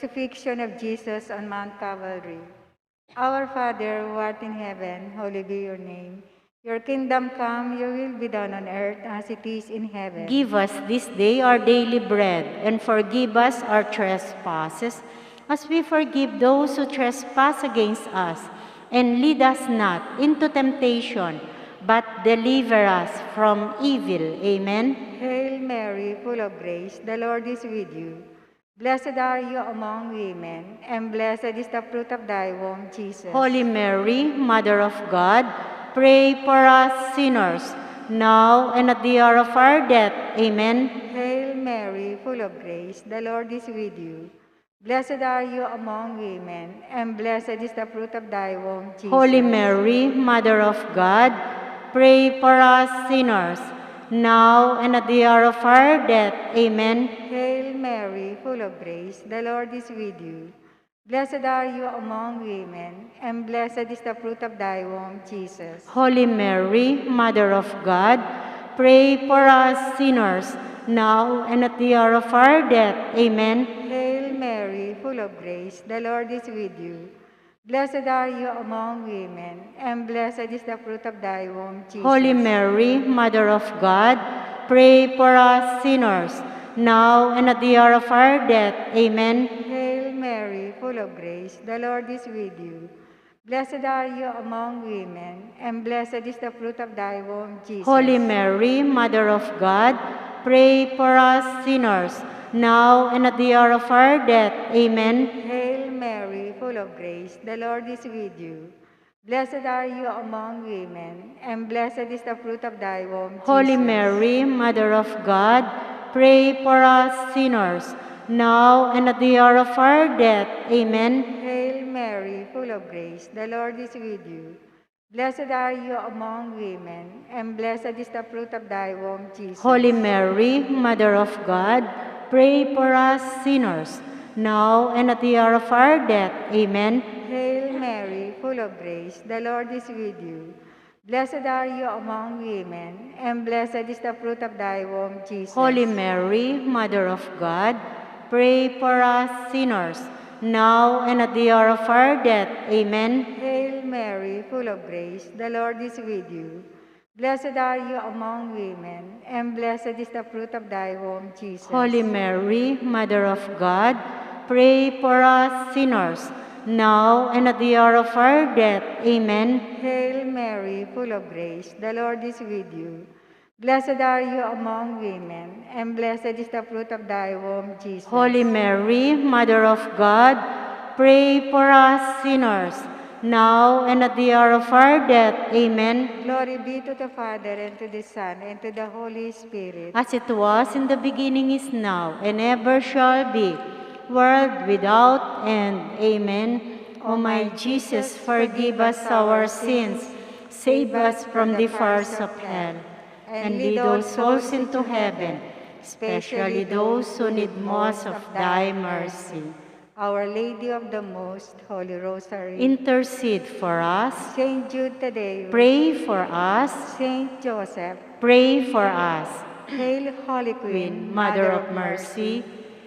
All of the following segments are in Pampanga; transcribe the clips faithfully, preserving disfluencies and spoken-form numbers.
Crucifixion of Jesus on Mount Calvary. Our Father, who art in heaven, holy be your name. Your kingdom come, your will be done on earth as it is in heaven. Give us this day our daily bread, and forgive us our trespasses, as we forgive those who trespass against us. And lead us not into temptation, but deliver us from evil. Amen. Hail Mary, full of grace, the Lord is with you. Blessed are you among women, and blessed is the fruit of thy womb, Jesus. Holy Mary, Mother of God, pray for us sinners, now and at the hour of our death. Amen. Hail Mary, full of grace, the Lord is with you. Blessed are you among women, and blessed is the fruit of thy womb, Jesus. Holy Mary, Mother of God, pray for us sinners, now and at the hour of our death. Amen. Hail Mary, full of grace, the Lord is with you. Blessed are you among women, and blessed is the fruit of thy womb, Jesus. Holy Mary, Mother of God, pray for us sinners, now and at the hour of our death. Amen. Hail Mary, full of grace, the Lord is with you. Blessed are you among women, and blessed is the fruit of thy womb, Jesus. Holy Mary, Mother of God, pray for us sinners, now and at the hour of our death. Amen. Hail Mary, full of grace, the Lord is with you. Blessed are you among women, and blessed is the fruit of thy womb, Jesus. Holy Mary, Mother of God, pray for us sinners, now and at the hour of our death. Amen. Hail Mary, full of grace, the Lord is with you. Blessed are you among women, and blessed is the fruit of thy womb, Holy Jesus. Mary, Mother of God, pray for us sinners, now and at the hour of our death. Amen. Hail Mary, full of grace, the Lord is with you. Blessed are you among women, and blessed is the fruit of thy womb, Jesus. Holy Mary, Mother of God, pray for us sinners, now and at the hour of our death. Amen. Hail Mary, full of grace, the Lord is with you. Blessed are you among women, and blessed is the fruit of thy womb, Jesus. Holy Mary, Mother of God, pray for us sinners, now and at the hour of our death. Amen. Hail Mary, full of grace, the Lord is with you. Blessed are you among women, and blessed is the fruit of thy womb, Jesus. Holy Mary, Mother of God, pray for us sinners, now and at the hour of our death. Amen. Hail Mary, full of grace, the Lord is with you. Blessed are you among women, and blessed is the fruit of thy womb, Jesus. Holy Mary, Mother of God, pray for us sinners, now and at the hour of our death. Amen. Glory be to the Father, and to the Son, and to the Holy Spirit. As it was in the beginning, is now, and ever shall be, world without end. Amen. O my Jesus, forgive us our sins, save us from the fires of hell, and lead all souls into heaven, especially those who need most of thy mercy. Our Lady of the Most Holy Rosary, intercede for us. Saint Jude Tadeo, pray for us. Saint Joseph, pray for us. Hail, Holy Queen, Mother of Mercy,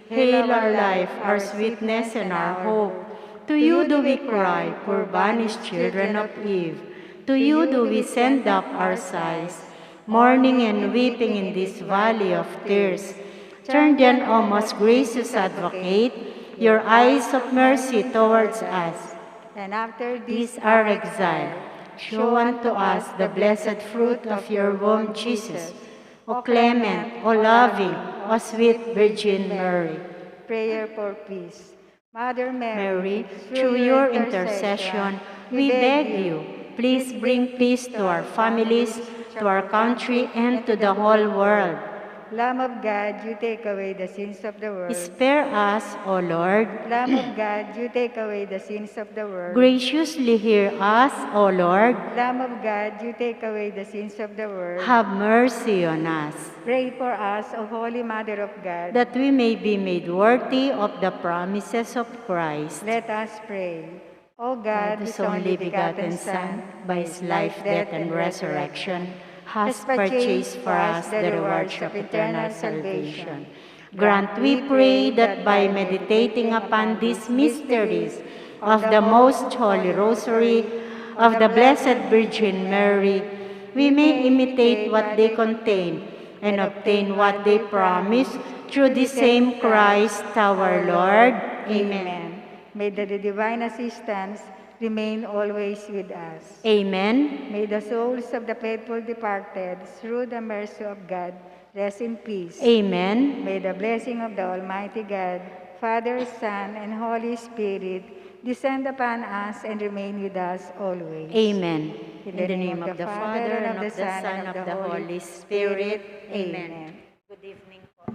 hail our life, our sweetness, and our hope. To you do we cry, poor banished children of Eve. To you do we send up our sighs, mourning and weeping in this valley of tears. Turn then, O most gracious Advocate, your eyes of mercy towards us, and after this our exile, show unto us the blessed fruit of your womb, Jesus. O clement, O loving, O sweet Virgin Mary. Prayer for peace. Mother Mary, through your intercession, we beg you, please bring peace to our families, to our country, and to the whole world. Lamb of God, you take away the sins of the world. Spare us, O Lord. Lamb of God, you take away the sins of the world. Graciously hear us, O Lord. Lamb of God, you take away the sins of the world. Have mercy on us. Pray for us, O Holy Mother of God, that we may be made worthy of the promises of Christ. Let us pray. O God, whose only begotten Son, by his life, death, and resurrection, has purchased for us the rewards of eternal salvation, Grant, we pray, that by meditating upon these mysteries of the Most Holy Rosary of the Blessed Virgin Mary, we may imitate what they contain and obtain what they promise, through the same Christ our Lord. Amen. May the divine assistance remain always with us. Amen. May the souls of the faithful departed, through the mercy of God, rest in peace. Amen. May the blessing of the Almighty God, Father, Son, and Holy Spirit, descend upon us and remain with us always. Amen. In the name of the Father, and of the Son, and of the Holy Spirit. Amen. Good evening po.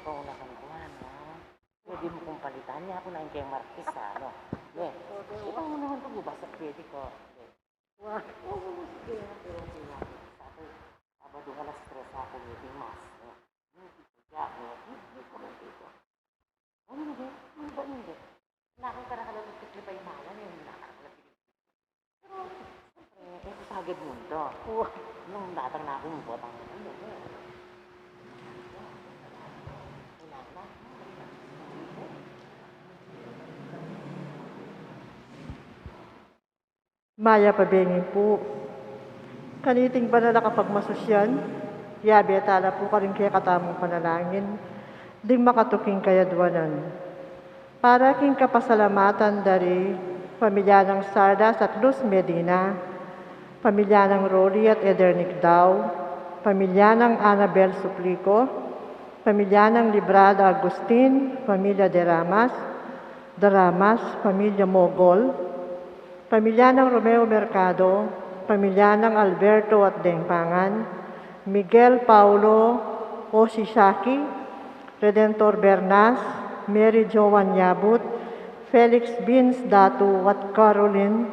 Ikaw na kang kuwan, no? Pwede mu kung palitan, nya ku na ing keng Martes, ano? Ye. Ikaw mu naman ito, bubasa, pwede ko. Ye. Wa. Oo, sige, pero okay lang. Sa akin, Sabado, alas tres ako, meeting mass, no? Hindi ko siya, no? Hindi ko lang dito. Ano ba? Ano ba, hindi? Nakita na ka lang dito, di ba, yung malam, yung nakita na lang dito. Pero, siyempre, eh, sagad mo ito. Oo. Nung datang na akong botang, ano, Mayap a bengi pu kaniting banal a kapagmasusyan. Yabe tala pu karing kekatamung panalangin ding makatuking kayadwanan. Para king kapasalamatan dari pamilya nang Sardas at Luz Medina, pamilya nang Rolly at Eder Nicdao, pamilya nang Annabel Suplico, pamilya nang Librada Agustin, pamilya Deramas, Deramas, pamilya Mogol, pamilya nang Romeo Mercado, pamilya nang Alberto at Deng Pangan, Miguel Paulo Oshisaki, Redentor Bernas, Mary Joan Yabut, Felix Vince Datu at Caroline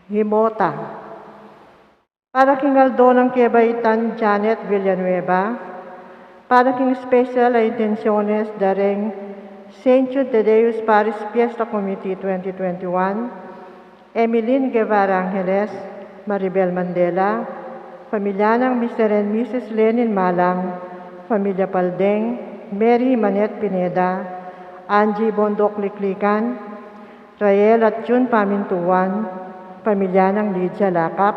Himota. Para king aldo nang kebaitan Janet Villanueva, para king special a intenciones dareng Saint Jude Thaddeus Parish Fiesta Committee twenty twenty-one, Emeline Guevara Angeles, Maribel Mandela, pamilya nang Mister and Missus Lenin Malang, pamilya Paldeng, Mary Manette Pineda, Angie Bondoc Liklikan, Rael at Jun Pamintuan, pamilya nang Lydia Lakap,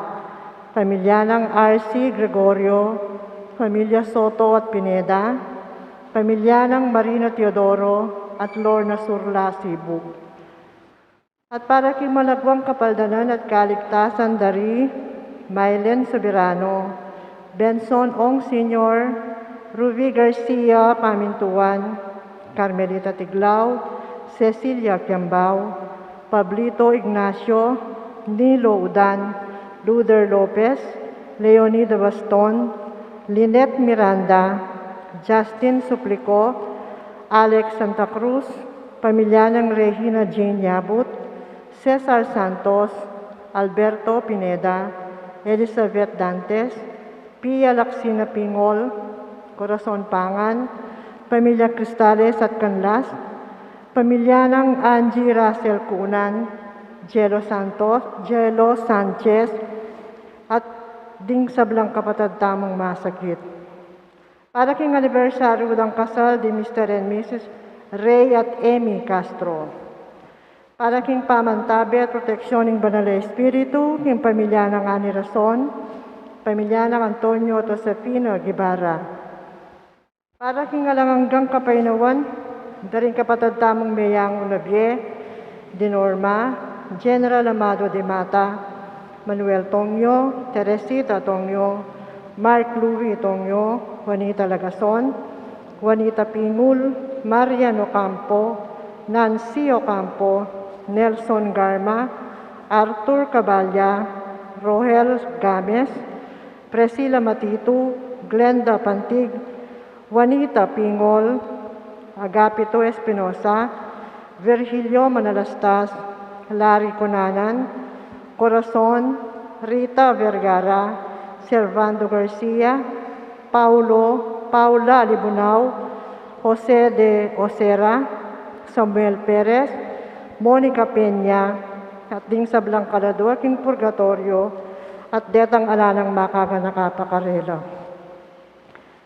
pamilya nang R C Gregorio, pamilya Soto at Pineda, pamilya nang Marino Teodoro at Lorna Surla Sibug. At para king malagwang kapaldanan at kaligtasan dari Mylen Soberano, Benson Ong Senior, Ruby Garcia Pamintuan, Carmelita Tiglao, Cecilia Kiambao, Pablito Ignacio, Nilo Udan, Luder Lopez, Leonida Baston, Lynette Miranda, Justin Suplico, Alex Santa Cruz, pamilya nang Regina Jane Yabut, Cesar Santos, Alberto Pineda, Elizabeth Dantes, Pia Laksina Pingol, Corazon Pangan, pamilya Cristales at Canlas, pamilya nang Angie Russell Cunan, Jelo Santos, Jelo Sanchez, at ding sablang kapatad tamung masakit. Para king anibersaryu dang kasal di Mister and Missus Ray at Amy Castro. Para king pamantabe at proteksyon ning Banal a Espiritu king pamilya nang Ani Rason, pamilya nang Antonio at Josefina Guevara. Para king alang anggang kapaynawan da ring kapatad tamung meyangu na bie di Norma, General Amado Dimata, Manuel Tongyo, Teresita Tongyo, Mark Louis Tongyo, Juanita Lagason, Juanita Pingul, Marian Ocampo, Nancy Ocampo, Nelson Garma, Arthur Caballa, Rohel Games, Priscilla Matitu, Glenda Pantig, Juanita Pingol, Agapito Espinosa, Virgilio Manalastas, Larry Cunanan, Corazon, Rita Vergara, Servando Garcia, Paulo, Paula Alibunao, Jose de Osera, Samuel Perez, Monica Peña, at ding sablang kaladua king purgatoryo, at detang ala nang makaganaka pa karela.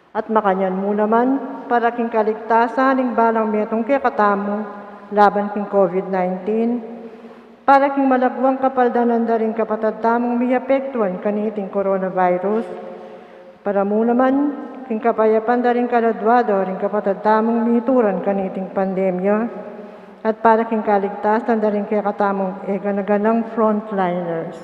At makanyan mu naman, para king kaligtasan ning balang metung kekatamu laban king COVID nineteen, para king malagwang kapaldanan da ring kapatad tamung miapektuan kaniting coronavirus, para mu naman king kapayapan da ring kaladua da ring kapatad tamung mituran kaniting pandemya, at para king kaligtasan da ring kekatamung eganaganang frontliners.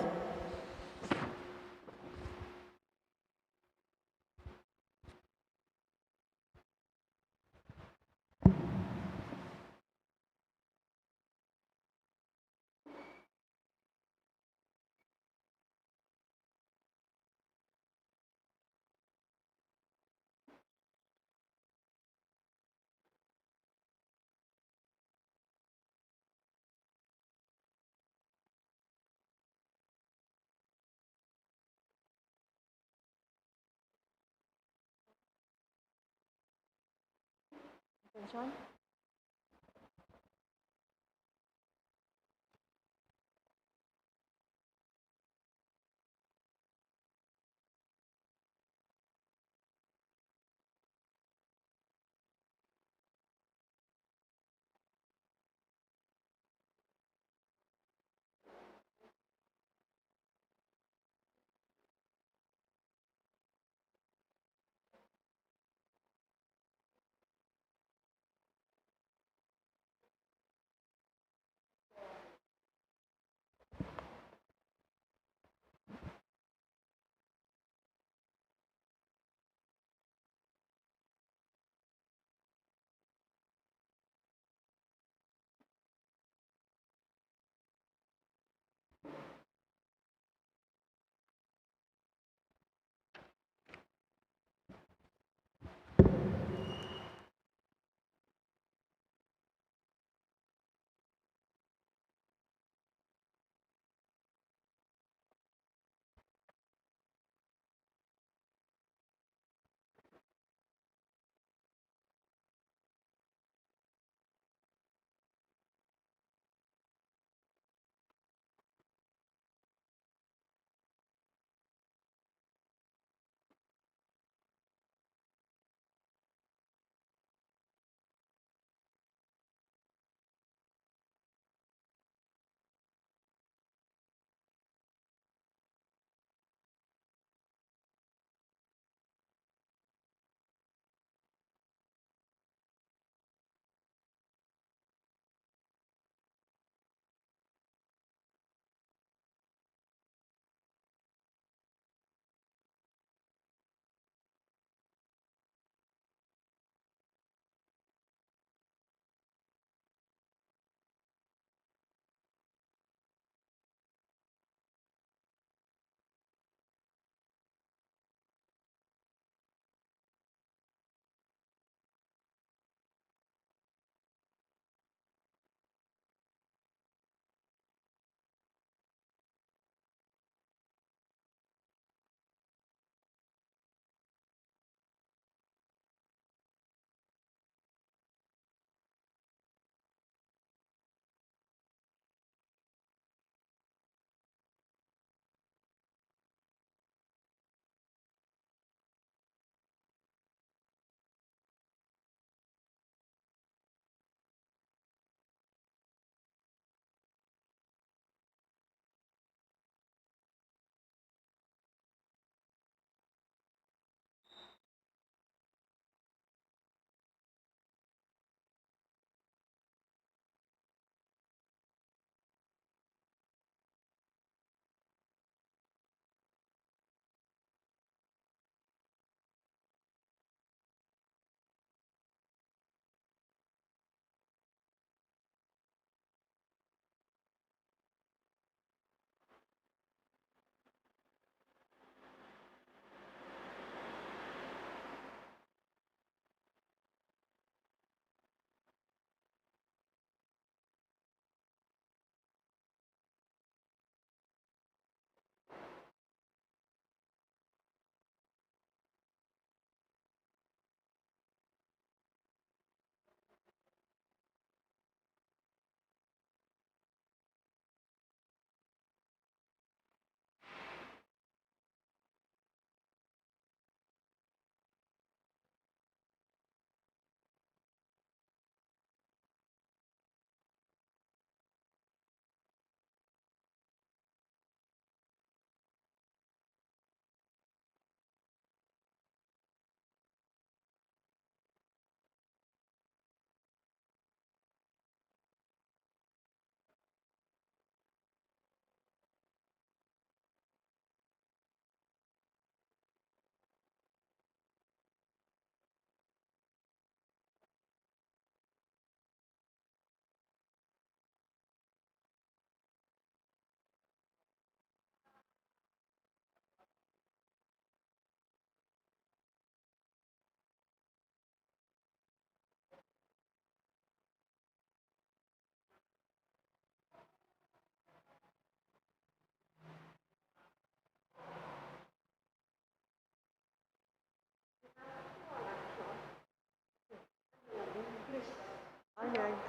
Attention.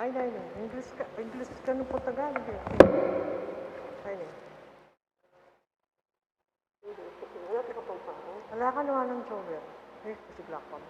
Ay, ay, ay. English ka, English ka nung Tagalog eh. Ay, ay. Ala ka naman ng Joel. Eh, kasi black pa mo.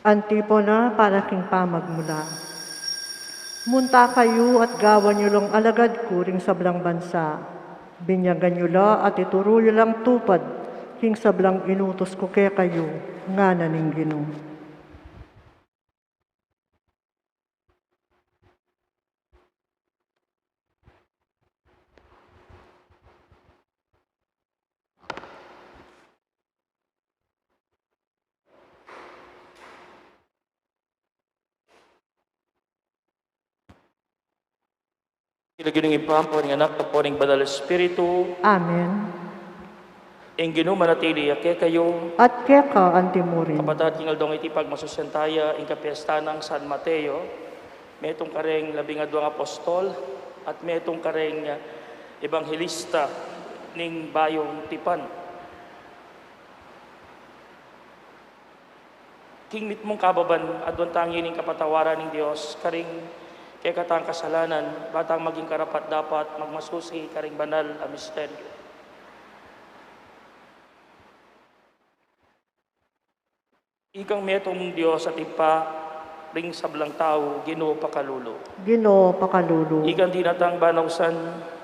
Antipona para king pamagmula. Munta kayu at gawan yu lang alagad ku ring sablang bansa. Binyagan yu la at ituru yu lang tupad king sablang inutus ku kekayu, ngana ning Ginu. King lagyu ning Ibpa, ampo ning Anak, ampo ning Banal Espiritu. Amen. Ing Ginu manatili ya kekayu. At keka antimurin. Kapatad, king aldong iti pagmasusyan taya ing kapiesta nang San Mateo, metung kareng labing adwang apostol, at metung kareng, ah, ebanghelista ning Bayung Tipan. King mitmung kababan, adwan tang ing kapatawaran ning Dios karing kekatang kasalanan, ba tang maging karapat-dapat magmasusi karing banal a misteryo. Ikang metung Dios at Ibpa ring sablang tau, Ginu, pakalulu. Ginu, pakalulu. Ikang dinatang banausan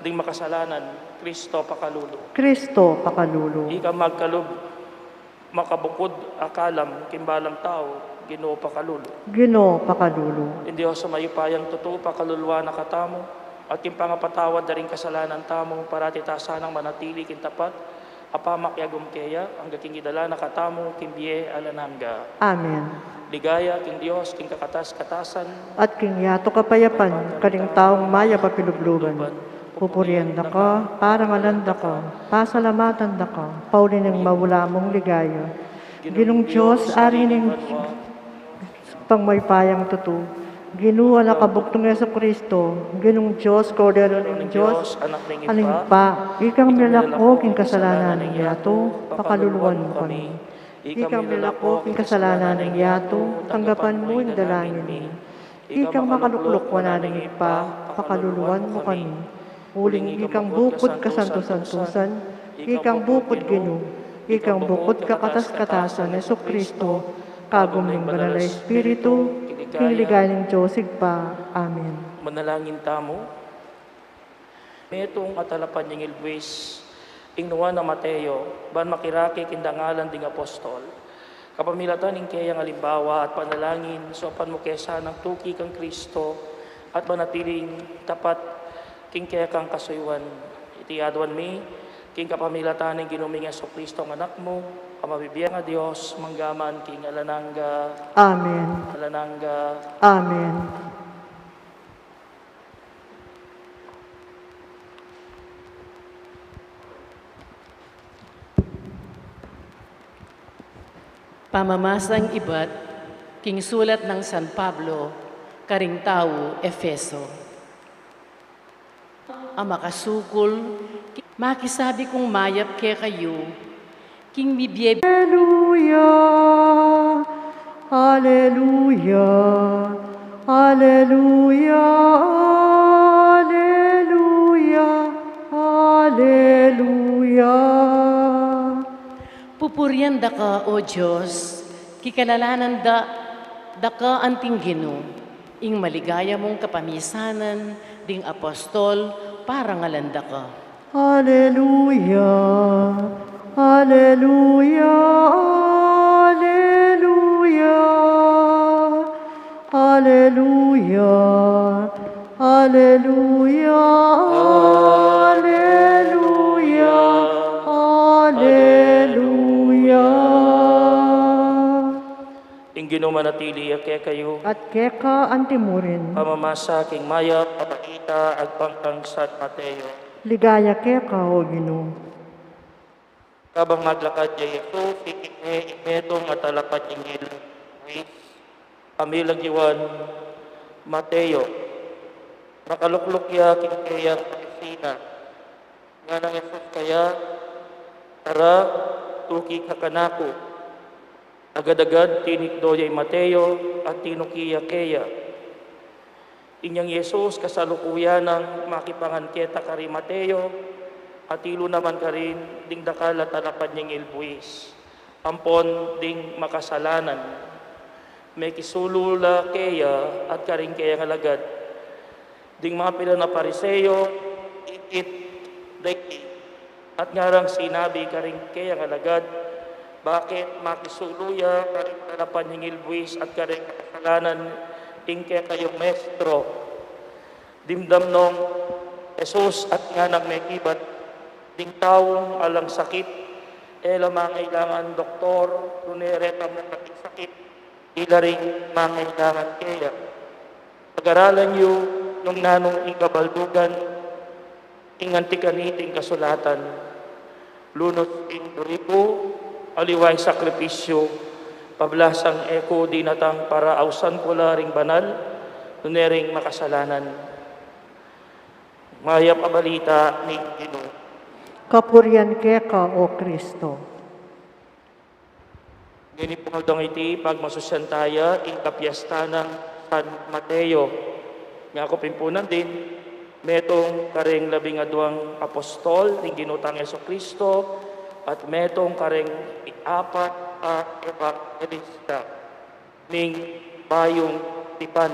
ding makasalanan, Kristo, pakalulu. Kristo, pakalulu. Ikang magkalub makabukud a kalam king balang tau, Ginu, pakalulu. Ginu, pakalulu. Ing Dios a mayupayang tutu pakaluluan na katamu, at king pangapatawad da ring kasalanan tamu, parati ta sanang manatili king tapat a pamakiagum keya, angga king idala na katamu king bie alang angga. Amen. Ligaya king Dios, king kakatas-katasan. At king yatu kapayapan, karing taung mayap a pilubluban. Pupurian da ka, parangalan da ka, pasalamatan da ka, pauli ning maula mung ligaya. Ginung Dios, Ari ning pangmayupayang tutu. Ginu, Anak a bugtung Jesucristo, Ginung Dios, Kordero ning Dios, Anak ning Ibpa, ikang milako king kasalanan ning yatu, pakaluluan mu kami. Ikang milako king kasalanan ning yatu, tanggapan mu ing dalangin mi. Ikang makalukluk wanan ning Ibpa, pakaluluan mu kami. Uling ikang bukud kasantu-santusan, ikang bukud Ginu, ikang bukud kakatas-katasan, Jesucristo, kagum ning Banal a Espiritu, king ligaya ning Dios Ibpa. Amen. Manalangin tamu. Metung a talapanyingil buis ing nuan a Mateo, ban makirake king dangalan ding apostol. Kapamilatan ning keyang alimbawa at panalangin, saupan mu ke sanang tuki kang Kristo, at manatiling tapat king kekang kasuyuan. Iti aduan mi, king kapamilatan ning Ginu ming Jesucristo a Anak mu, a mabibie a Dios, mangga man king alang angga. Amen. Alang angga. Amen. Pamamasang ibat king sulat nang San Pablo karing tau Efeso. A makasukul, makisabi kung mayap kekayu, king mibie Aleluya, aleluya, aleluya, aleluya, aleluya. Pupurian da ka, O Dios, kikilalanan da, da ka anting Ginu, ing maligaya mung kapamisanan ding apostol, parangalan da ka. Aleluya, aleluya, aleluya, aleluya, aleluya, aleluya. Ing Ginu manatili ya kekayu. At keka antimurin. Pamamasa king mayap a balita agpang kang San Mateo. Ligaya keka, O Ginu. Kabang maglakad ya i Jesus, ikit ne ing metung a talapanyingil buis a milagiwan Mateo. Makalukluk ya king keyang opisina. Ngana nang Jesus kaya, "Tara, tuki ka kanaku." Agad-agad tinikdo ya i Mateo at tinuki ya keya. Inyang Jesus, kasalukuyan nang makipangan keta kari Mateo, atilu naman karin ding dakal a talapanyingil buis ampon ding makasalanan. Mekisulu la keya at karing keyang alagad. Ding mapilan a Pariseo, ikit da iti, at ngarang sinabi karing keyang alagad, "Bakit makisulu ya karing talapanyingil buis at karing makasalanan ing kekayung maestro?" Dimdam nong Jesus at nganang mekibat, "Ding taung alang sakit, e la mangailangan doktor, nune reta mu karing sakit, ila ring mangailangan keya. Pagaralan yu nung nanu ing kabaldugan, ing anti kaniting kasulatan, 'Lunus ing duri ku, aliwa ing sakripisyu, pablasang e ku dinatang para ausan ku la ring banal, nune ring makasalanan.'" Mayap a balita ning Ginu. Kapurian keka, O Kristo. Ngeni pung aldo iti, pagmasusyan taya ing kapiestan nang San Mateo. Ngaku pin pu nandin, metung karing labing aduang apostol ning Ginu tang Jesucristo, at metung karing apat a ebanghelista ning Bayung Tipan.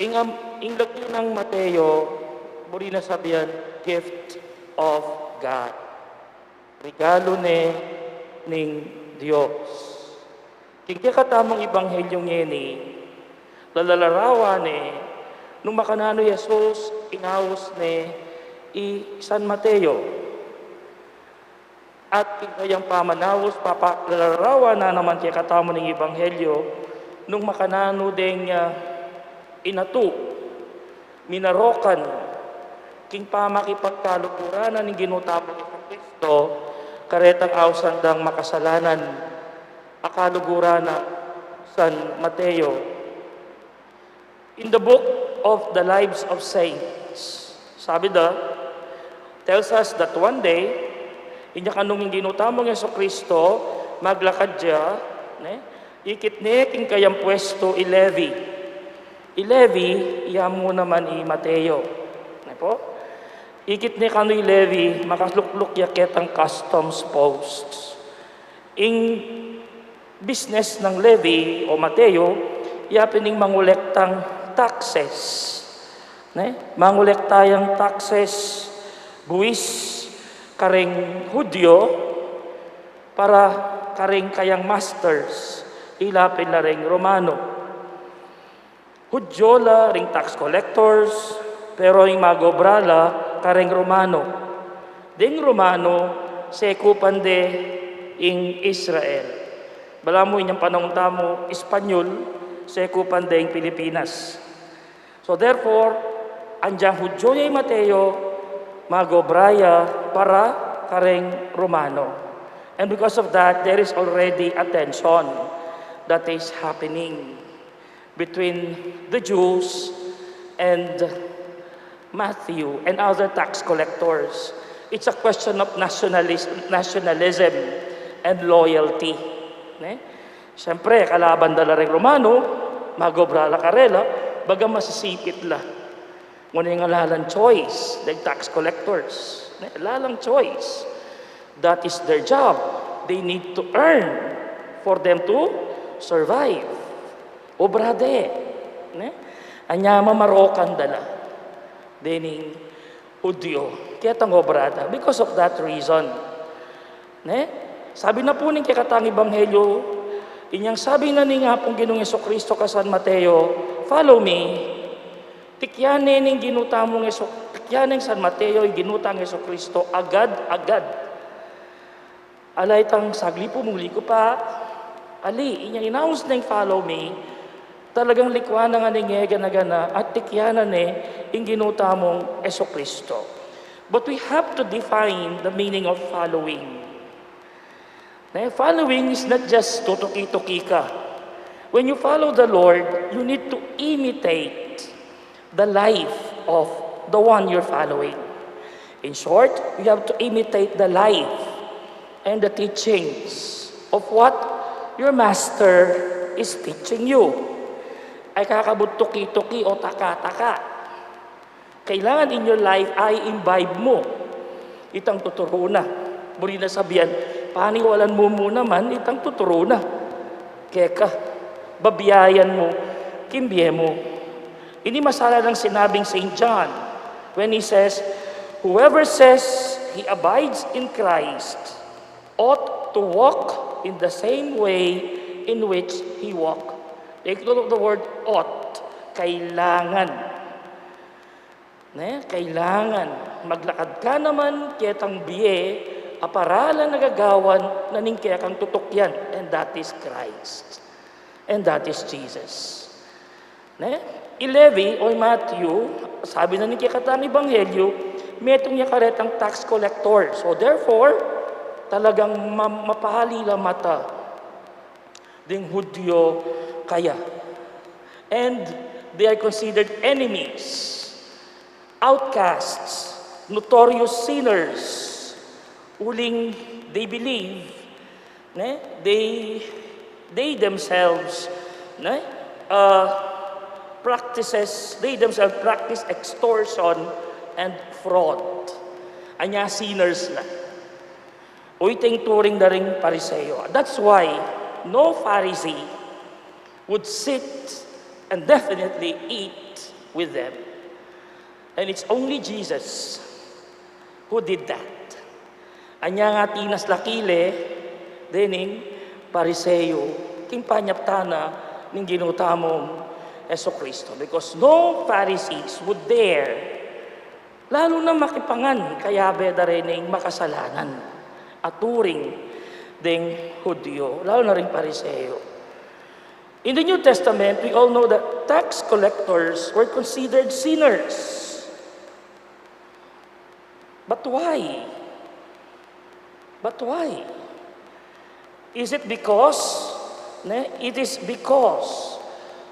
Ing am-, ing lagyu nang Mateo, buri na sabian, gift of God. Regalu ne ning Dios. King kekatamung ebanghelyo ngeni, lalalarawan ne nung makananu i Jesus inaus ne i San Mateo. At king kayang pamanaus, papa-, lalalarawan na naman kekatamu ning ebanghelyo, nung makananu deng, ah, inatu, minarokan, king pamakipagkaluguran na ning Ginu tamung Jesucristo, karetang ausan dang makasalanan, a kaluguran nang San Mateo. In the book of the Lives of Saints, sabi da, tells us that one day, inya kanung ing Ginu tamung Jesucristo, maglakad ya, ne? Ikit ne king kayang pwestu i Levi. I Levi, iya mu naman i Mateo. Ne po? Ikit ne kanu i Levi, makalukluk ya ketang customs posts. Ing business nang Levi o Mateo, ya pin ing mangolektang taxes. Ne? Mangolekta yang taxes, buwis, karing Hudyo, para karing kayang masters, ila pin la ring Romano. Hudyo la ring tax collectors, pero ing mag-obra la karing Romano. Ding Romano, sekupan de ing Israel. Balamu inyang panaun tamu, Espanyol, sekupan de ing Pilipinas. So therefore, anyang Hudyo ya i Mateo, mag-obra ya para karing Romano. And because of that, there is already a tension that is happening between the Jews and Matthew and other tax collectors. It's a question of nationalis-, nationalism and loyalty. Ne? Siyempre, kalaban da la ring Romano, mag-obra la karela, baga masisipit la. Ngunit ala lang choice, the tax collectors. Ne? Ala lang choice. That is their job. They need to earn for them to survive. Obra de. Ne? Anya mamarokan da la dening Hudyo ketang obra da. Because of that reason. Ne? Sabi na pu ning kekatang ebanghelyo, inyang sabi na ning Apung Ginung Jesucristo ka San Mateo, "Follow me." Tikyan ne ning Ginu tamung Jesu-, tikyan ne ning San Mateo ing Ginu tang Jesucristo, agad-agad. Ala itang saglit pu, muli ku pa. Ali, inyang announce neng "Follow me," talagang likwan na ngeni ing gana-gana at tikyan na ne ing Ginu tamung Jesucristo. But we have to define the meaning of following. Ne, following is not just tutuki-tuki ka. When you follow the Lord, you need to imitate the life of the one you're following. In short, you have to imitate the life and the teachings of what your master is teaching you. Ay ka kabud tuki-tuki o taka-taka. Kailangan in your life ay imbibe mu itang tuturu na. Buri na sabian, paniwalan mu mu naman itang tuturu na. Keka, babiayan mu king bie mu. Ini masala nang sinabing Saint John when he says, "Whoever says he abides in Christ ought to walk in the same way in which he walked." Take note of the word ought. Kailangan. Ne, kailangan maglakad ka naman ketang bie a paralan a gagawan na ning kekang tutukyan, and that is Christ. And that is Jesus. Ne? I Levi o i Matthew, sabi na ning kekatang ebanghelyo, metung ya karetang tax collector. So therefore, talagang ma-, mapahali la mata ding Hudyo kaya. And they are considered enemies, outcasts, notorious sinners. Uling they believe, ne, they, they themselves, ne, uh, practices, they themselves practice extortion and fraud. Anya sinners la. Uy, ting turing da ring Pariseo. That's why no Pharisee would sit and definitely eat with them. And it's only Jesus who did that. Anya nga tinas la kile dening Pariseo king panyaptan na ning Ginu tamung Jesucristo, because no Pharisees would dare lalu na makipangan kayabe da rening makasalanan a turing ding Hudyo, lalu na ring Pariseo. In the New Testament, we all know that tax collectors were considered sinners. But why? But why? Is it because, ne? It is because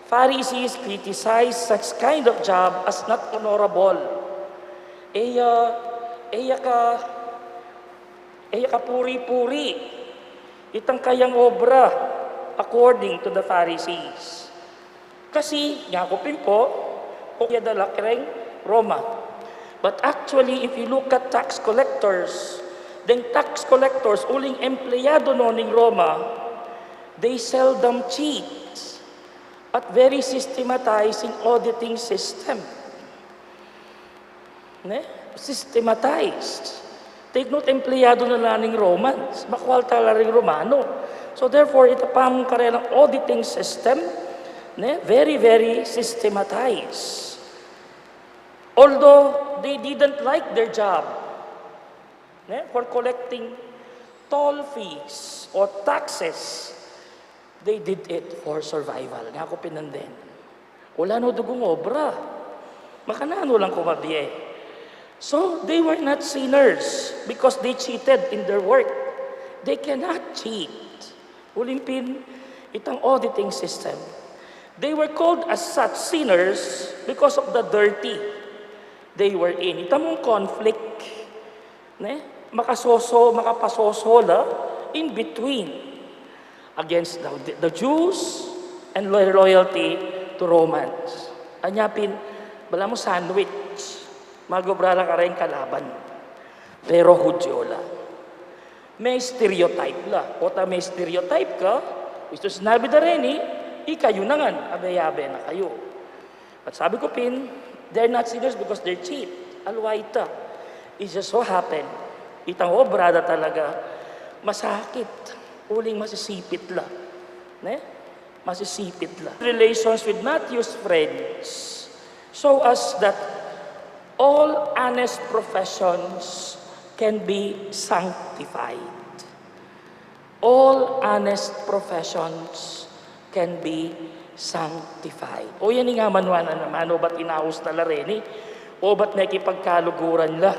Pharisees criticize such kind of job as not honorable. E ya, e ya ka, e ya kapuri-puri itang kayang obra, according to the Pharisees. Kasi, nyaku pin pu, o ya da la kareng Roma. But actually, if you look at tax collectors, deng tax collectors, uling empleyado no ning Roma, they seldom cheat at very systematizing auditing system. Ne? Systematized. Take note, empleyado na la ning Romans. Makwalta la ring Romano. So therefore, ita pang karelang auditing system, ne? Very, very systematized. Although they didn't like their job, ne? For collecting toll fees or taxes, they did it for survival. Nyaku pin nandin. Wala no dugung obra. Makananu lang kumabie. So, they were not sinners because they cheated in their work. They cannot cheat. Uling pin, itang auditing system. They were called as such sinners because of the dirty they were in. Ita mung conflict, ne? Makasoso, makapasoso la in between against the, the Jews and their loyalty to Romans. Anya pin, balamu sandwich, magobra la kareng kalaban. Pero Hudyo la. May stereotype la. Pota may stereotype ka, istu sinabi da reni, ikayu na ngan, abe-abe na kayu. But sabi ku pin, they're not sinners because they're cheap. Alwa ita. It just so happen, itang obra da talaga, masakit. Uling masisipit la. Ne? Masisipit la. Relations with Matthew's friends, so as that all honest professions can be sanctified. All honest professions can be sanctified. O yan ing amanuan na naman, o ba't inaus na la reni? O ba't mekipagkaluguran la?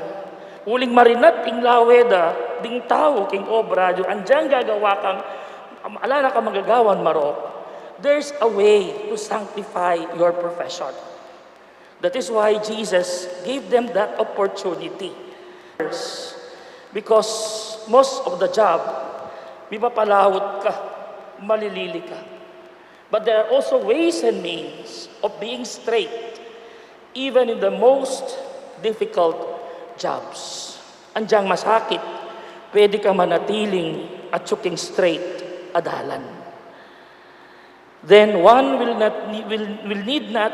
Uling marinat ing lawe da ding tau king obra yu, anjang gagawa kang, ala na kang magagawan marok. There's a way to sanctify your profession. That is why Jesus gave them that opportunity. Because most of the job, mipapalaut ka, malilili ka. But there are also ways and means of being straight, even in the most difficult jobs. Anjang masakit, pwede ka manatiling atyu king straight a dalan. Then one will not ne-, will, will need not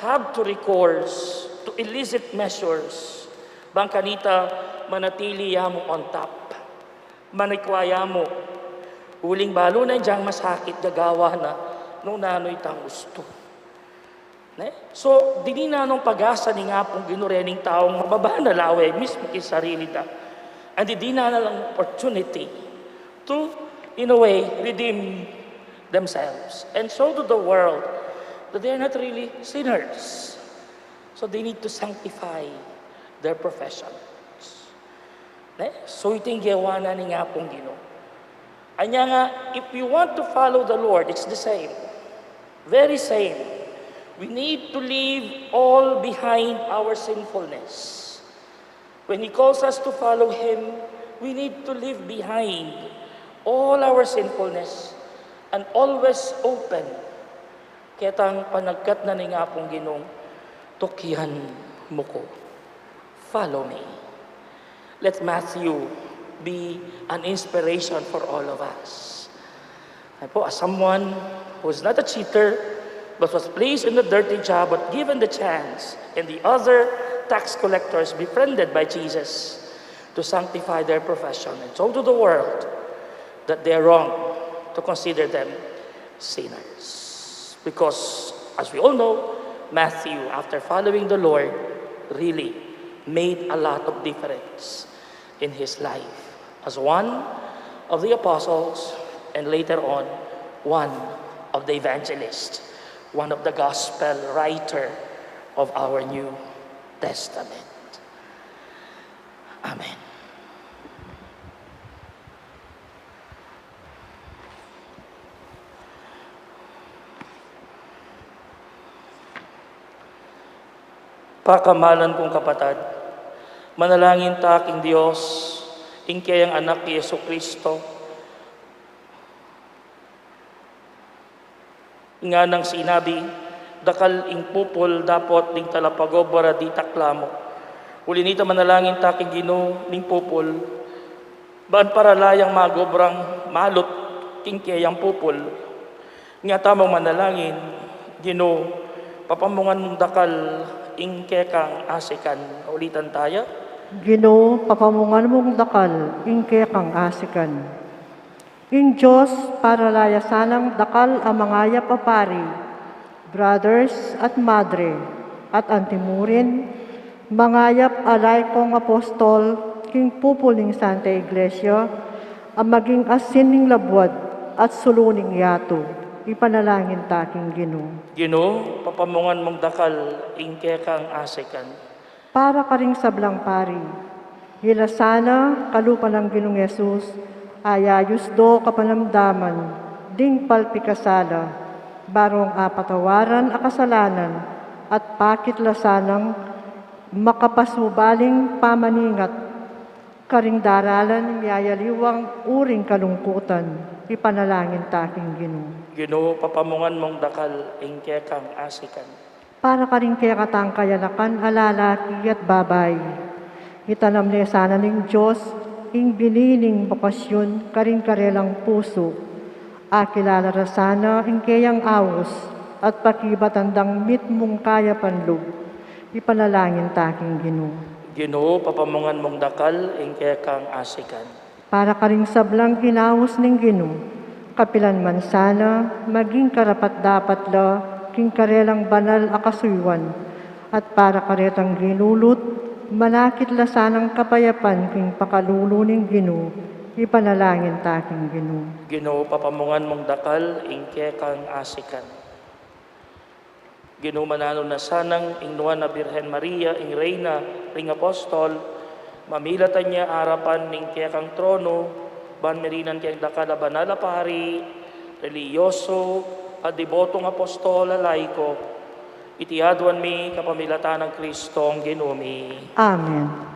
have to recourse to illicit measures. Bang kanita manatili ya mu on top. Manikwa ya mu. Uling balu na, anjang masakit, gagawan na nung nanu itang ustu. Ne? So, dininan nong pag-asa ning Apung Ginu rening taung mababa na lawe mismu king sarili da. And dininan na lang opportunity to, in a way, redeem themselves and show to the world that they are not really sinners. So they need to sanctify their professions. Ne? So iti ing gewa na ning Apung Ginu. Anya nga, if we want to follow the Lord, it's the same. Very same. We need to leave all behind our sinfulness. When He calls us to follow Him, we need to leave behind all our sinfulness and always open ketang panagkat na ning Apung Ginung, "Tukyan mu ku. Follow me." Let Matthew be an inspiration for all of us. As someone who is not a cheater, but was placed in a dirty job, but given the chance, and the other tax collectors befriended by Jesus to sanctify their profession and show to the world that they are wrong to consider them sinners. Because, as we all know, Matthew, after following the Lord, really made a lot of difference in his life as one of the apostles and later on one of the evangelists, one of the gospel writer of our New Testament. Amen. Pakamalan kung kapatad, manalangin ta king Dios, ing keyang Anak i Jesucristo, nganang sinabi, "Dakal ing pupul dapot ding talapagobra ditak la mu." Uli nita manalangin ta king Ginu ning pupul, ban para la yang magobrang malut king keyang pupul. Nga tamung manalangin, "Ginu, papamungan mung dakal ing kekang asikan." Ulitan taya. "Ginu, papamungan mung dakal ing kekang asikan." Ing Dios para la ya sanang dakal a mangayap a pari, brothers at madre, at antimurin, mangayap a laikong apostol king pupul ning Santa Iglesia, a maging asin ning labuad at sulu ning yatu. Ipanalangin ta king Ginu. Ginu, papamungan mung dakal ing kekang asikan. Para karing sablang pari, ila sana kalupa nang Ginung Jesus Ayayus do kapanamdaman ding palpikasala, barong apatawaran a kasalanan, at pakit la sanang makapasubaling pamaningat karing daralan ning miyayaliwang uring kalungkutan. Ipanalangin ta king Ginu. Ginu, papamungan mung dakal ing kekang asikan. Para karing kekatang kayanakan a lalaki at babai, itanam ne sana ning Dios ing binining bokasyun karing karelang pusu. Akilala ra sana ing keyang aus at pakibatan dang mitmung kayapan lub. Ipanalangin ta king Ginu. Ginu, papamungan mung dakal ing kekang asikan. Para karing sablang inaus ning Ginu, kapilan man sana maging karapat-dapat la king karelang banal a kasuyuan, at para karetang ginulut, manakit la sanang kapayapan king pakalulu ning Ginu. Ipanalangin ta king Ginu. Ginu, papamungan mung dakal ing kekang asikan. Ginu, mananu na sanang ing Nuan a Birhen Maria, ing Reyna ring Apostol, mamilatan ya arapan ning kekang tronu, ban mirinan keng dakal a banal a pari, relihiyosu, at debotong apostol a laiko. Iti aduan mi kapamilatan nang Kristong Ginu mi. Amen.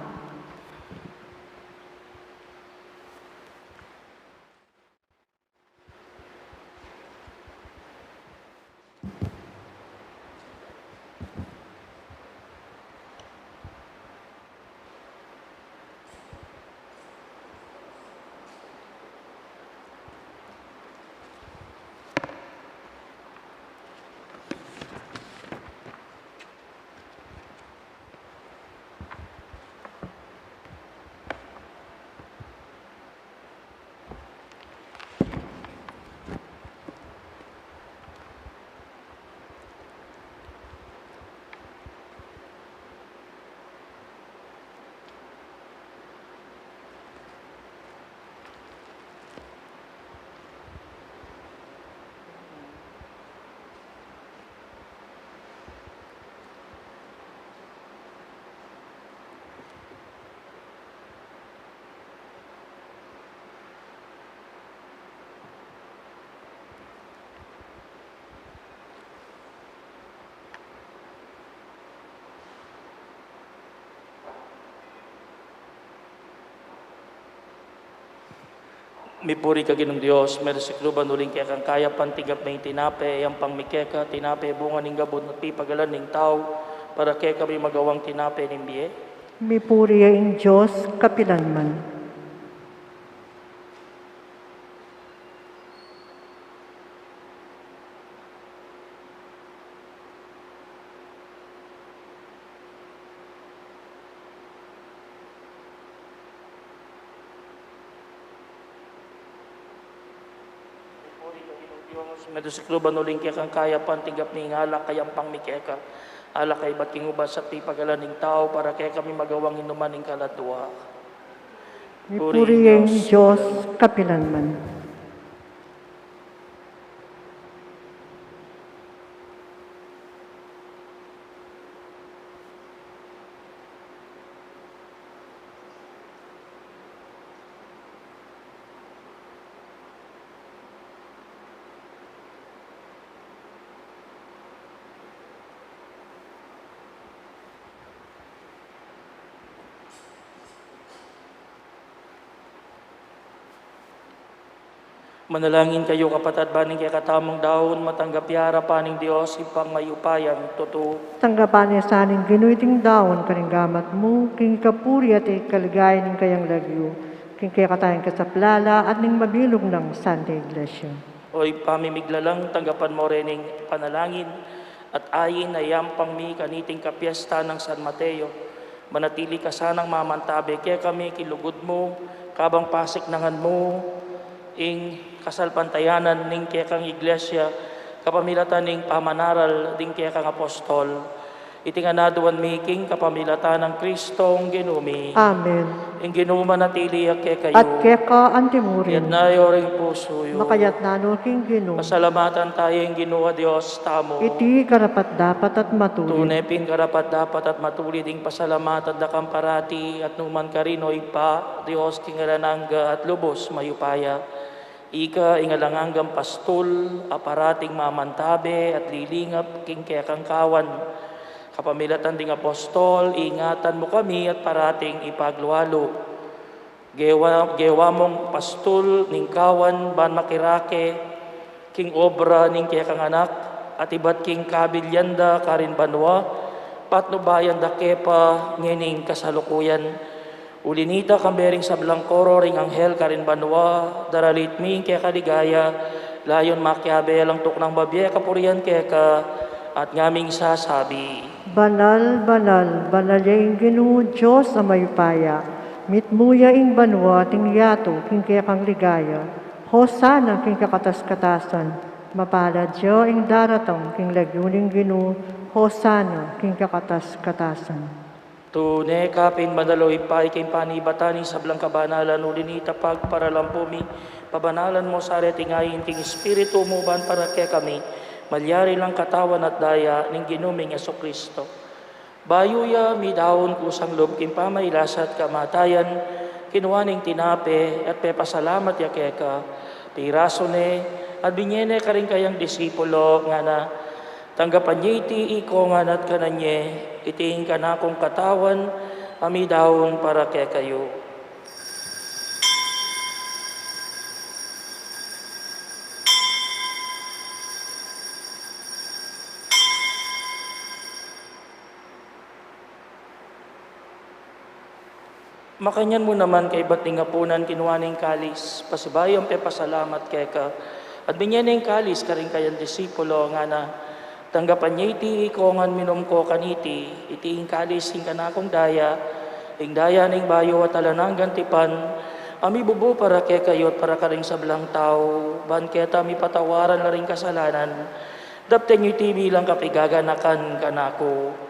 Mipuri ka Ginung Dios, meresikluban uling kekang kayapan, tinggap mi ing tinape, yampang mi keka, tinape bunga ning gabun at pipagalan ning tau, para kekami magawang tinape ning bie. Mipuri ya ing Dios kapilanman. Mipuri ka Ginung Dios, meresikluban uling kekang kayapan, tinggap mi ing alak a yampang mi keka, alak a ibat king ubas at pipagalan ning tau, para kekami magawang inuman ning kaladua. Mipuri ya ing Dios kapilanman. Manalangin kayu, kapatad, ban ing kekatamung daun matanggap ya arapan ning Dios, Ibpang mayupayang tutu. Tanggapan na sa ning Ginu iting daun karing gamat mu, king kapurian at ikaligaya ning kayang lagyu, king kekatang kasaplalan at ning mabilug nang Santa Iglesia. O Ibpa ming miglalang, tanggapan mu rin ing panalangin at ain a yampang mi kaniting kapiestan nang San Mateo. Manatili ka sanang mamantabe kekami king lugud mu, kabang pasiknangan mu ing kasalpantayanan ning kekang Iglesia, kapamilatan ning pamanaral ding kekang apostol. Iti ngan aduan mi king kapamilatan nang Kristong Ginu mi. Amen. Ing Ginu manatili ya kekayu. At keka antimurin. Iyatas yu ring pusu yu. Makayatas no king Ginu. Pasalamatan taya ing Ginu a Dios tamu. Iti karapat-dapat at matulid. Tune pin karapat-dapat at matulid ing pasalamatan da kang parati at nukarin man, o Ibpa, Dios king alang angga at lubus mayupaya. Ika ing alang anggang pastul a parating mamantabe at lilingap king kekang kawan. Kapamilatan ding apostol, ingatan mu kami at parating ipaglualu. Gewa, gewa mung pastul ning kawan ban makirake king obra ning kekang Anak at ibat king kabilyan da karin banua, patnubayan da ke pa ngening kasalukuyan. Uli nita, kambe ring sablang koro ring anghel karin banua, daralit mi ing keka ligaya, layun makiabe lang tuknang mabie kapurian keka, at ngaming sasabi: Banal, banal, banal ya ing Ginu Dios a mayupaya. Mitmu ya ing banua at ing yatu king kekang ligaya. Hosana king kakatas-katasan. Mapalad ya ing daratang king lagyu ning Ginu. Hosana king kakatas-katasan. Tune ka pin banal, o Ibpa, ika ing panibatan ning sablang kabanalan. Uli nita, pagparalampu mi, pabanalan mu sa reting ain king Espiritu mu ban para kekami malyari lang katawan at daya ning Ginu ming Jesucristo. Bayu ya midaun kusang lub king pamailas at kamatayan, kinua ne ing tinape at pepasalamat ya keka, pirasu ne at binie ne karing kayang disipulo, ngana: Tanggapan ye iti ikongan at kanan ye, iti ing kanakung katawan a midaun para kekayu. Makanyan mu naman kaibat ning apunan, kinua ne ing kalis, pasibayu yang pepasalamat keka, at binie ne ing kalis karing kayang disipulo, ngana: Tanggapan ye iti ikongan, minum ko kaniti, iti ing kalis ning kanakung daya, ing daya ning bayu at alang anggang tipan, a mibubu para kekayu at para karing sablang tau, ban keta mipatawaran la ring kasalanan. Daptan yu iti bilang kapigaganakan kanaku.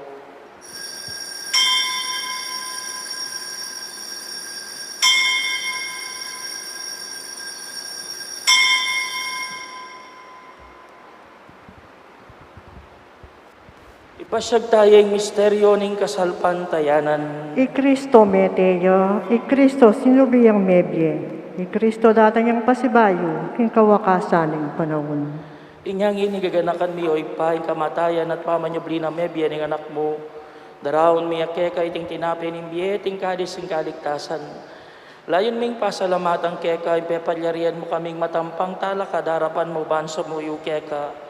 Ipasyag taya ing misteryu ning kasalpantayanan. I Kristo mete ya, i Kristo sinubi yang mebie, i Kristo datang yang pasibayu king kawakasan ning panaun. Inya ngeni gaganakan mi, o Ibpa, ing kamatayan at pamanyubli nang mebie ning Anak mu. Daraun mi ya keka iting tinape ning bie at ing kalis ning kaligtasan. Layun ming pasalamatan keka ing pepalyarian mu kaming matampang talakad arapan mu ban sumuyu keka.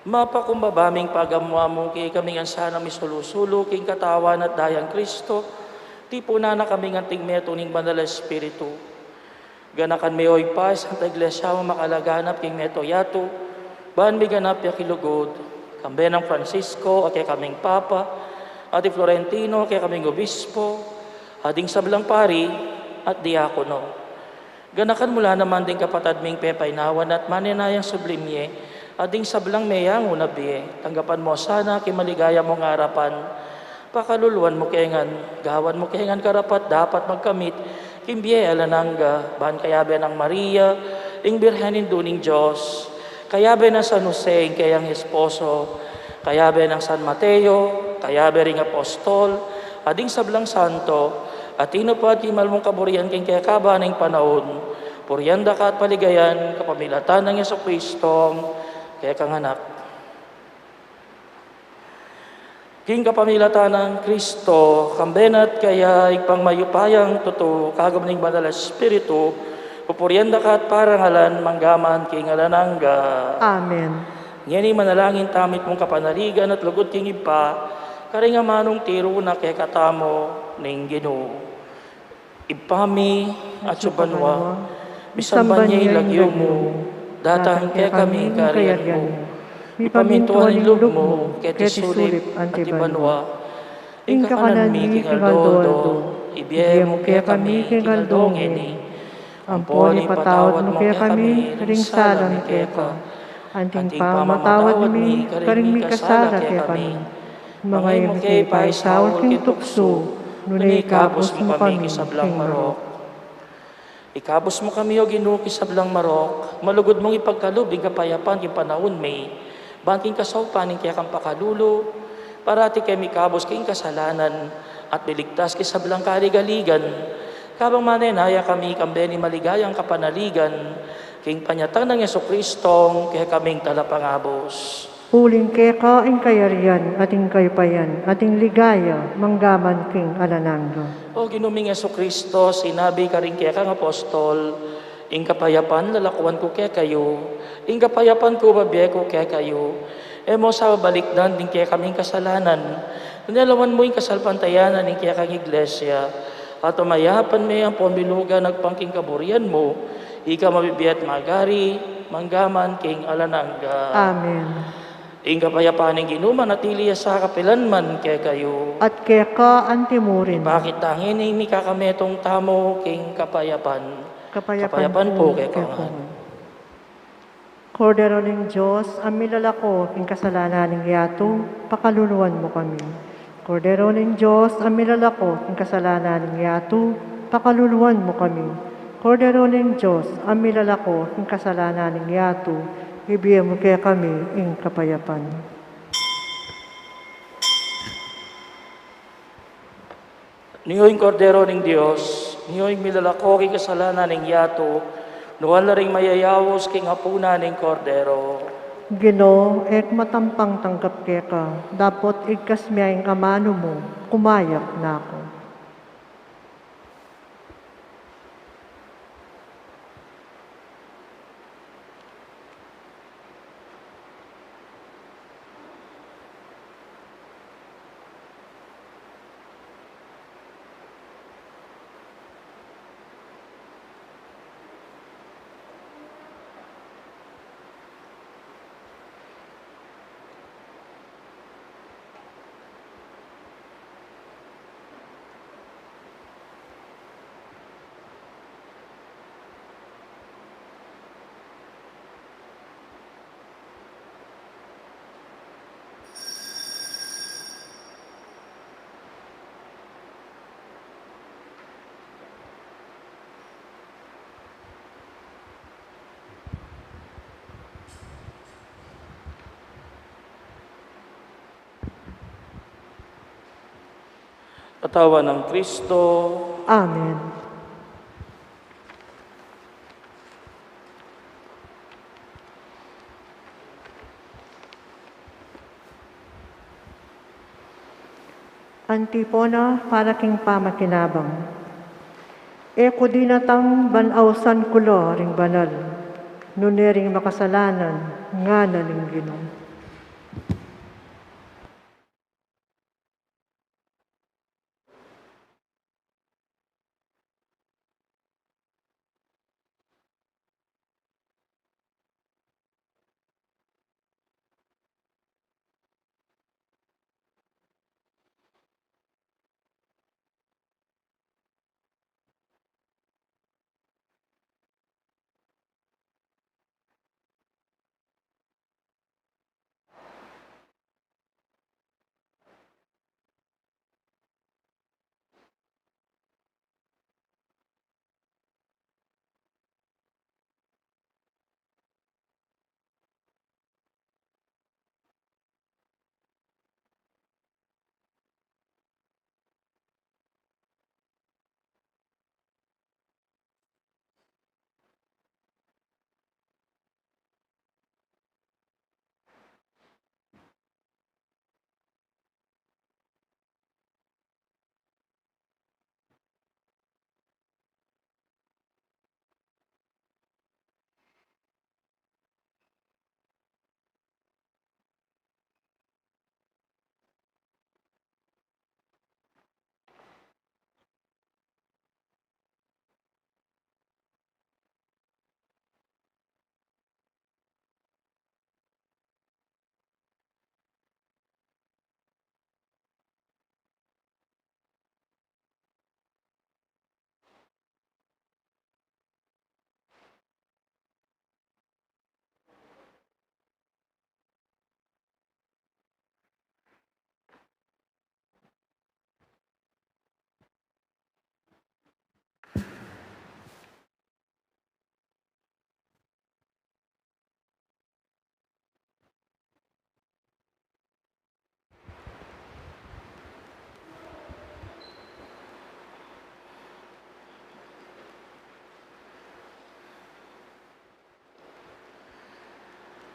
Mapakumbaba ming pagamu-amu king ikaming ngan sana misulu-sulu king katawan at daya nang Kristo, tipunan na kaming anting metung ning Banal a Espiritu. Ganakan me, o Ibpa, ing Santa Iglesia mu makalaganap king meto yatu, ban miganap ya king lugud, kambe nang Francisco a kekaming Papa, at i Florentino a kekaming Obispo, at ding sablang pari at diakono. Ganakan mu la naman ding kapatad ming pepainawan at manenayang sublim ye, at ding sablang meyangu na bie, tanggapan mu sana king maligaya mung arapan. Pakaluluan mu ke ngan, gawan mu ke ngan karapat-dapat magkamit king bie alang angga, ban kayabe nang Maria, ing Birhen Indu ning Dios, kayabe nang San Jose, ing keyang esposo, kayabe nang San Mateo, kayabe ring apostol, at ding sablang santo a tinupad king mal mung kaburian king kekaban ning panaun, purian da ka at paligayan kapamilatan nang Jesucristong kekang Anak. King kapamilatan nang Kristo, kambe na at kaya, Ibpang mayupayang tutu, kagum ning Banal a Espiritu, pupurian da ka at parangalan, mangga man king alang angga. Amen. Ngeni manalangin tamu mitmung kapanaligan at lugud king Ibpa, karing amanung tiru na kekatamu ning Ginu. Ibpa mi, atsu ka banua, misamban ya ing lagyu mu, datang kekami ing kayarian mu, mipamintuan ing lub mu, keti sulip anti banua. Ing kakanan mi king aldo-aldo, ibie mu kekami king aldo ngeni. Ampon ipatawad mu kekami ring sala mi keka, anti ing pamamatawad mi karing mikasala kekami. Mangayun mu ke, ipaisaul king tuksu, nune ikabus mu kami king sablang marok. Ikabus mu kami, O Ginu, king sablang marok, malugud mung ipagkalub ing kapayapan king panaun mi, ban king kasaupan ning kekang pakalulu, parati keng mikabus king kasalanan, at miligtas king sablang kaligaligan. Kabang manenaya kami kambe ning maligayang kapanaligan, king panyatang nang Jesucristo, kekaming talapangabus. Uling keka ing kayarian, at ing kayupayan, at ing ligaya, manggaman king alang angga. O Ginu ming Jesucristo, sinabi karing kekang apostol, ing kapayapan lalakuan ku kekayu, ing kapayapan ku bibie ku kekayu. E mu sa babalikdan ding kekaming kasalanan, nune lawan mu ing kasalpantayanan ning kekang Iglesia, at pamayapan me ampon milugan agpang king kaburian mu, ika a mabibie at magari, manggaman king alang angga. Amen. Ing kapayapan ning Ginu manatili ya sa kapilanman kekayu. At keka antimurin. Ipakit ta ngeni ing mikakametung tamu king kapayapan. Kapayapan pu kekongan. Kordero ning Dios, a milalako king kasalanan ning yatu, pakaluluan mu kami. Kordero ning Dios, a milalako king kasalanan ning yatu, pakaluluan mu kami. Kordero ning Dios, a milalako king kasalanan ning yatu, ibie mu kekami ing kapayapan. Nio ing Kordero ning Dios, nio ing milalako king kasalanan ning yatu, nuan la ring mayayaus king apunan ning Kordero. Ginu, e ku matampang tanggap keka, dapot igkas me ing amanu mu, kumayap na ku. Katawan nang Kristo. Amen. Antipona para king pamakinabang. E ku dinatang ban ausan ku la ring banal, nune ring makasalanan, ngana ning Ginu.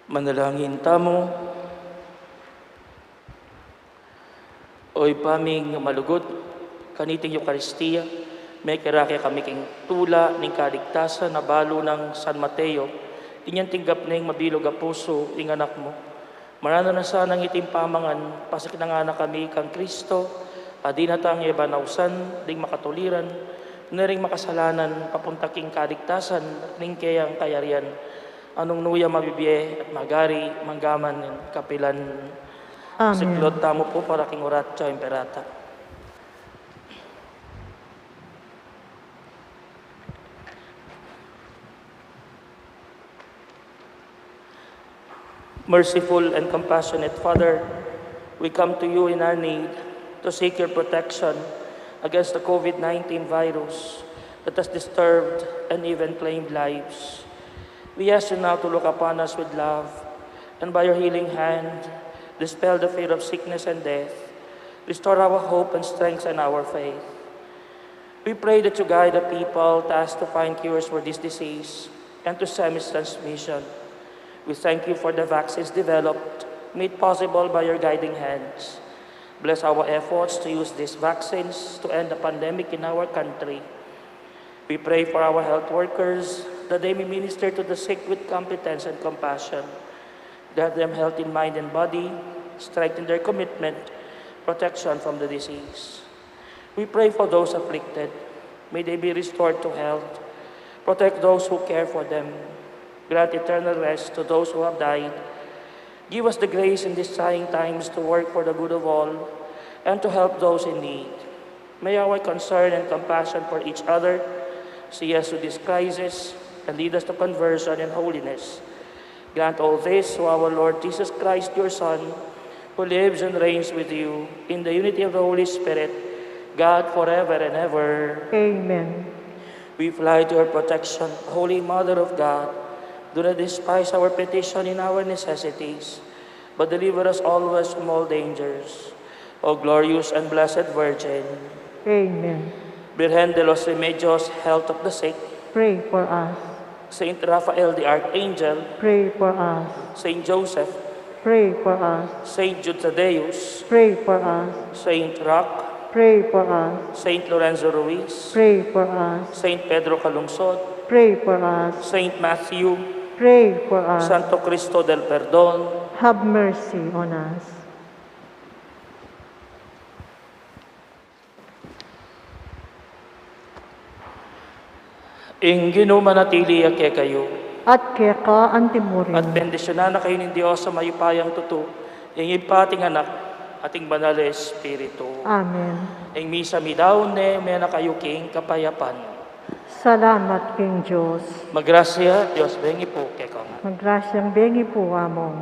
Manalangin tamu. O Ibpa ming malugud, kaniting Eukaristia, mekera ke kami king tula ning kaligtasan a balu nang San Mateo, inyang tinggap ne ing mabilug a pusu ing Anak mu. Marana na sanang iting pamangan, pasiknan na kami kang Kristo, a dinatang ya ban ausan ding makatuliran, ne ring makasalanan, papunta king kaligtasan ning keyang kayarian, a nung nu ya mabibie at magari, mangga man king kapilan. Amen. Siklaud tamu pu para king Oratio Imperata. Merciful and compassionate Father, we come to you in our need to seek your protection against the COVID nineteen virus that has disturbed and even claimed lives. We ask you now to look upon us with love, and by your healing hand, dispel the fear of sickness and death, restore our hope, and strengthen our faith. We pray that you guide the people tasked to find cures for this disease and to stem its transmission. We thank you for the vaccines developed, made possible by your guiding hands. Bless our efforts to use these vaccines to end the pandemic in our country. We pray for our health workers that they may minister to the sick with competence and compassion. Grant them health in mind and body, strengthen their commitment, protection from the disease. We pray for those afflicted. May they be restored to health. Protect those who care for them. Grant eternal rest to those who have died. Give us the grace in these trying times to work for the good of all and to help those in need. May our concern and compassion for each other see us through this crisis and lead us to conversion and holiness. Grant all this through our Lord Jesus Christ, your Son, who lives and reigns with you in the unity of the Holy Spirit, God, forever and ever. Amen. We fly to your protection, Holy Mother of God. Do not despise our petition in our necessities, but deliver us always from all dangers. O glorious and blessed Virgin. Amen. Virgen de los Remedios, health of the sick. Pray for us. Saint Raphael the Archangel. Pray for us. Saint Joseph. Pray for us. Saint Jude Thaddeus. Pray for us. Saint Roch. Pray for us. Saint Lorenzo Ruiz. Pray for us. Saint Pedro Calungsod. Pray for us. Saint Matthew. Pray for us. Santo Cristo del Perdon. Have mercy on us. Ing Ginu manatili ya kekayu. At keka antimurin. At bendisyunan na kayu ning Dios a mayupayang tutu, ing Ibpa, ating Anak, ating Banal a Espiritu. Amen. Ing misa midaun ne, mena kayu king kapayapan. Salamat king Dios. Magrasya, Dios bengi pu kekayu. Magrasyang bengi pu, Among.